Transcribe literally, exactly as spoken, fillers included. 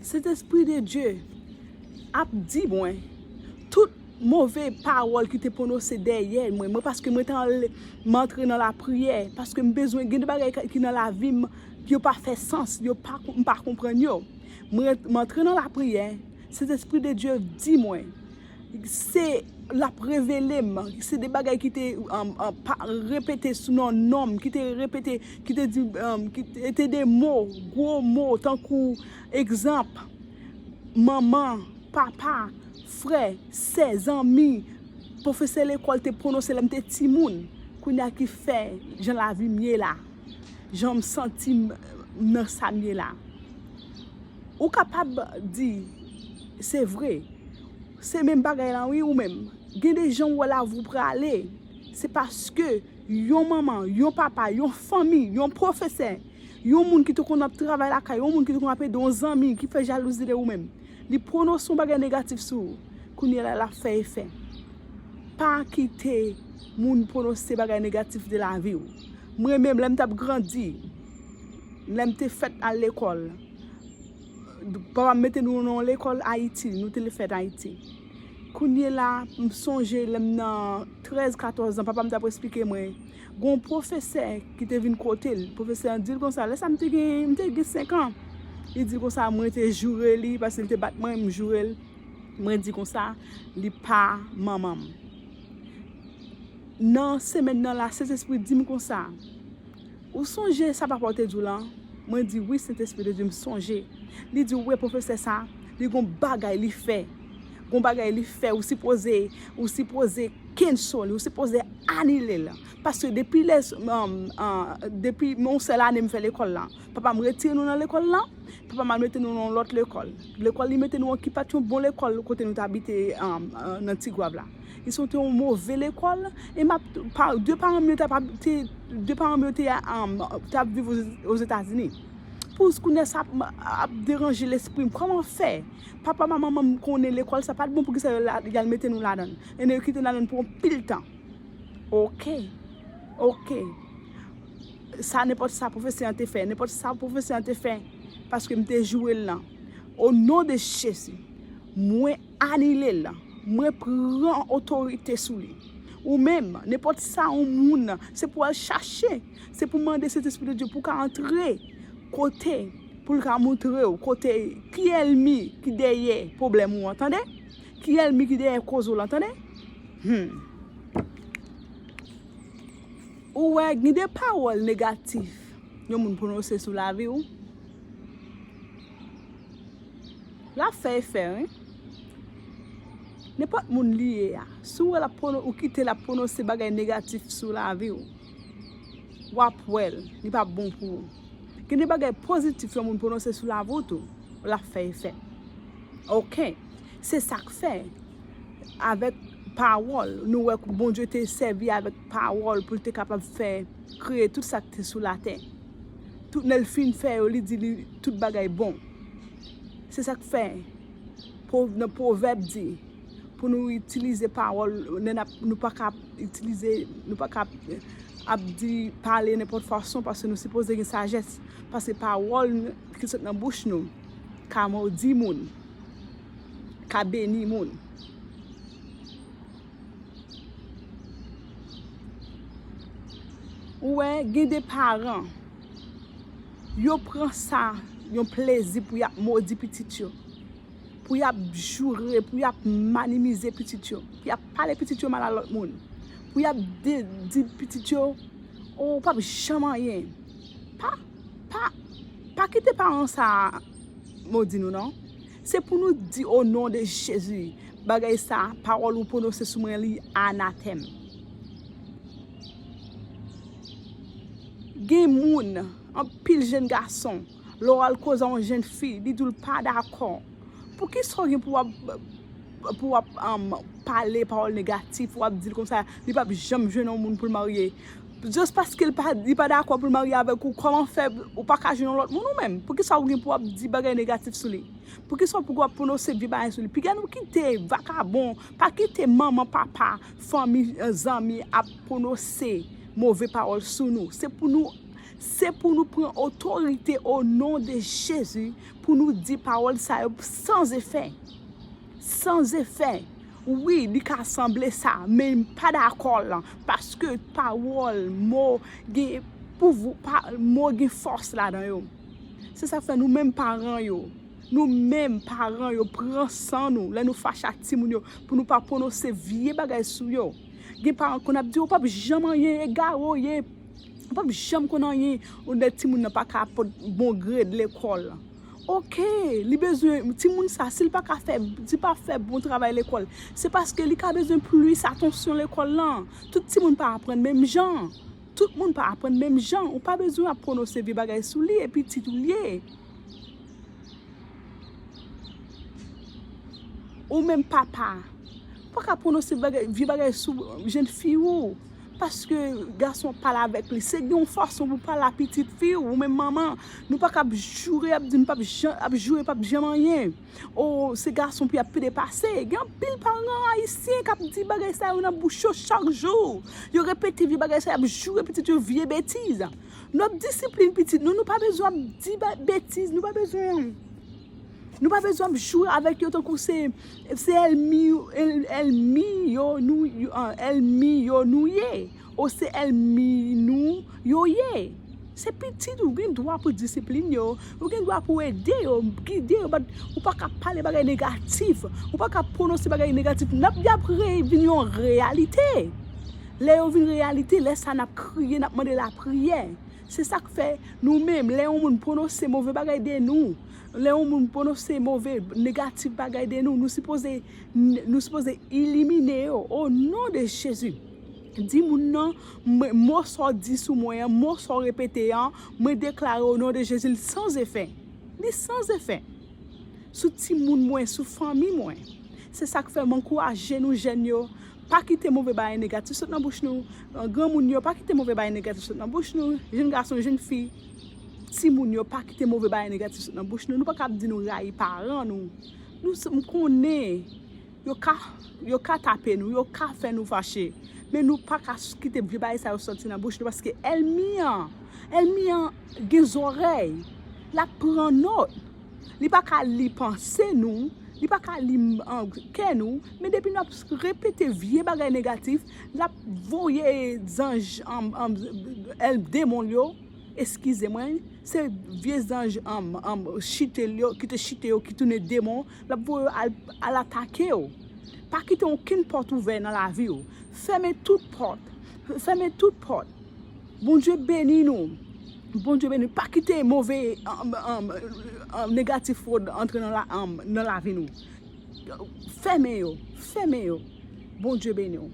Sentespri de Dye ap di mwen, tout move pawòl ki te pwononse dèyè mwen, mwen paske mwen te anle, m antre nan lapriyè, paske m bezwen gen de bagay ki nan lavi m, yo pa fè sans, yo pa, m pa konprann yo. Mwen, m antre nan lapriyè, Sentespri de Dye di mwen, se l ap revele m, se de bagay ki te um, um, pa, repete sou non non m, ki te repete, ki te di, um, ki te, te de mo, gwo mo, tankou egzanp, manman, papa, frè, sè, zanmi, pwofesè lekòl te pwononse lè m te timoun, kounye a ki fè jan lavi m ye la, jan m santi m nan sa m ye la. Ou kapab di, se vre, se menm bagay la wi ou menm. Gen de jan w wè lavi w prale, se paske yon manman, yon papa, yon fanmi, yon pwofesè, yon moun ki te konn ap travay lakay, yon moun ki te konn ap ede, yon zanmi ki fè jalouzi de ou menm, li pwononse yon bagay negatif sou ou, kounye a la l ap fè efè. Pa kite moun pwononse bagay negatif de lavi w. Mwen menm, lè m t ap grandi, lè m te fèt al lekòl, papa m mete nou nan yon lekòl Ayiti, nou te fèt Ayiti. Kounye la, m sonje lè m nan trèz, katòz an, papa m t ap esplike mwen, gen yon pwofesè ki te vin kote l. Pwofesè an di l konsa, lè sa m te gen, m te gen senk an. Li di l konsa, mwen te joure li, paske l te bat mwen, m joure l. Mwen di konsa, li pa manman m. Nan semèn nan la, Sentespri di m konsa, ou sonje sa papa w te di w lan? Mwen di, wi, Sentespri de Dye, m sonje. Li di, ou wè pwofesè sa, li gon bagay li fè. Gon bagay li fè, ou sipoze, ou sipoze cancel li, ou sipoze anile l. Paske depi lè, um, uh, depi yon sèl ane m fè lekòl la, papa m retire nou nan lekòl la, papa m al mete nou nan yon lòt lekòl. Lekòl li mete nou an ki pa t yon bon lekòl kote nou t abite um, uh, nan Tigwav la. Li se te yon move lekòl, e m ap, pa, de paran m yo t ap, te, de paran m yo te, um, t ap viv Ozetazini. Pou kounye a sa ap, ap deranje lespri m. Kòman fè? Papa m ak manman m konnen lekòl sa pa t bon, poukisa y al mete nou ladan l? E yo kite n ladan l pou yon pil tan. Oke. Oke. Sa, nenpòt sa pwofesè an te fè, nenpòt sa pwofesè an te fè, paske m te joure l lan. O non de Jezi, mwen anile l. Mwen pran otorite sou li. Ou menm, nenpòt sa yon moun, se pou w al chache, se pou mande Sentespri de Dye pou w ka antre kote, pou l ka montre w kote, ki ènmi ki dèyè pwoblèm ou an, tande? Ki ènmi ki dèyè koze w lan, tande? Hmm. Ou wè, gen de pawòl negatif yon moun pwononse sou lavi w, l ap fè efè, wi. Nenpòt moun li ye a, si w wè l ap pwono-, ou kite l ap pwononse bagay negatif sou lavi w, w ap wè l, li p ap bon pou ou. Gen de bagay pozitif yon moun pwononse sou lavi w tou, l ap fè efè. Oke. Se sa k fè, avèk pawòl, nou wè Bondye te sèvi avèk pawòl pou l te kapab fè, kreye tout sa k te sou latè. Tout lè l fin fè yo, li di li, tout bagay bon. Se sa k fè, pwo-, nan Pwovèb di, pou nou itilize pawòl, lè n ap, nou pa ka itilize, nou pa ka ap di, pale nenpòt fason, paske nou sipoze gen sajès. Paske pawòl ki sot nan bouch nou ka modi moun, ka beni moun. Ou wè, gen de paran, yo pran sa yon plezi pou y ap modi pitit yo, pou y ap joure, pou y ap minimize pitit yo, pou y ap pale pitit yo mal a lòt moun, pou y ap de-, di pitit yo, o, ou p ap janm anyen. Pa, pa, pa kite paran sa a modi nou, non. Se pou nou di, o non de Jezi, bagay sa, pawòl ou pwononse sou mwen, li anatèm. Gen moun, anpil jèn gason, lè w al koze a yon jèn fi, li di w l pa dakò. Poukisa w gen pou w ap, pou w ap, um, pale pawòl negatif, w ap di l konsa, li p ap janm jwenn yon moun pou l marye? Just paske l pa, li pa dakò pou l marye avèk ou, kòman fè ou pa ka jwenn yon lòt moun ou menm? Poukisa w gen pou w ap di bagay negatif sou li? Poukisa w pou w ap pwononse vye bagay sou li? Piga nou kite vakabon, pa kite manman, papa, fanmi, zanmi ap pwononse move pawòl sou nou. Se pou nou Se pou nou pran otorite o non de Jezi pou nou di pawòl sa yo san efè. San efè. Wi, li ka sanble sa, men m pa dakò l, paske pawòl, mo gen pouvwa, mo gen fòs ladan yo. Se sa k fè nou menm paran yo, nou menm paran yo, pran san nou lè nou fache ak timoun yo, pou nou pa pwononse vye bagay sou yo. Gen paran konn ap di, "Ou p ap janm anyen, egare w ye, ou p ap janm konn anyen." Ou lè timoun nan pa ka pot bon grade lekòl. Oke, li bezwen, timoun sa, si l pa ka fè, si l pa fè bon travay lekòl, se paske li ka bezwen plis atansyon lekòl lan. Tout timoun pa aprann menm jan. Tout moun pa aprann menm jan. Ou pa bezwen ap pwononse vye bagay sou li, e pitit ou l ye. Ou menm papa, ou pa ka pwononse bagay, vye bagay sou jenn fi ou. Paske gason ap pale avèk li. Se gen yon fason pou pale a pitit fi ou, ou menm manman. Nou pa ka ap joure, ap di nou p ap jan, ap joure, p ap janm anyen. O, se gason pou y ap pede pase. Gen anpil paran ayisyen k ap di bagay sa yo nan bouch yo chak jou. Yo repete vye bagay sa yo, y ap joure pitit yo vye betiz. Nou ap disiplin pitit nou, nou pa bezwen ap di ba- betiz, nou pa bezwen. Nou pa bezwen ap joure avèk yo tankou se, se èlmi, èl- èlmi yo nou, yo- ah, èlmi yo nou ye. O se èlmi nou yo ye. Se pitit ou gen dwa pou disiplin yo, ou gen dwa pou ede yo, gide yo, but ou pa ka pale bagay negatif, ou pa ka pwononse bagay negatif. N ap, y ap re- vin yon reyalite. Lè yo vin reyalite, lè sa n ap kriye, n ap mande lapriyè. Se sa k fè nou menm, lè yon moun pwononse move bagay de nou, lè yon moun pwononse move, negatif bagay de nou, nou sipoze, nou sipoze elimine yo o non de Jezi. Di moun nan, mwen- mo sa w di sou mwen an, mo sa w repete an, mwen deklare o non de Jezi, li san efè. Li san efè. Sou timoun mwen, sou fanmi mwen. Se sa k fè m ankouraje nou jèn yo, pa kite move bagay negatif sot nan bouch nou. Granmoun yo, pa kite move bagay negatif sot nan bouch nou. Jenn gason, jenn fi, timoun yo, pa kite move bagay negatif sot nan bouch nou. Nou pa ka ap di nou rayi paran nou. Nou, m konnen yo ka, yo ka tape nou, yo ka fè nou fache. Men nou pa ka kite vye bagay sa yo soti nan bouch nou, paske èlmi an, èlmi an gen zòrèy. L ap pran nòt. Li pa ka li panse nou, li pa ka li, um, kè nou, men depi n ap repete vye bagay negatif, l ap voye zanj, um, um, èl demon l yo, eskize mwen, se vye zanj, um, um, chite l yo, ki te chite yo, ki tounen demon, l ap voye yo al, al atake yo. Pa kite okenn pòt ouvè nan lavi w. Fèmen tout pòt. Fèmen tout pòt. Bondye beni nou. Bondye beni nou. Pa kite move, um, um, um, negatif wòd antre nan, la, um, nan lavi nou. Fèmen yo. Fèmen yo. Bondye beni w.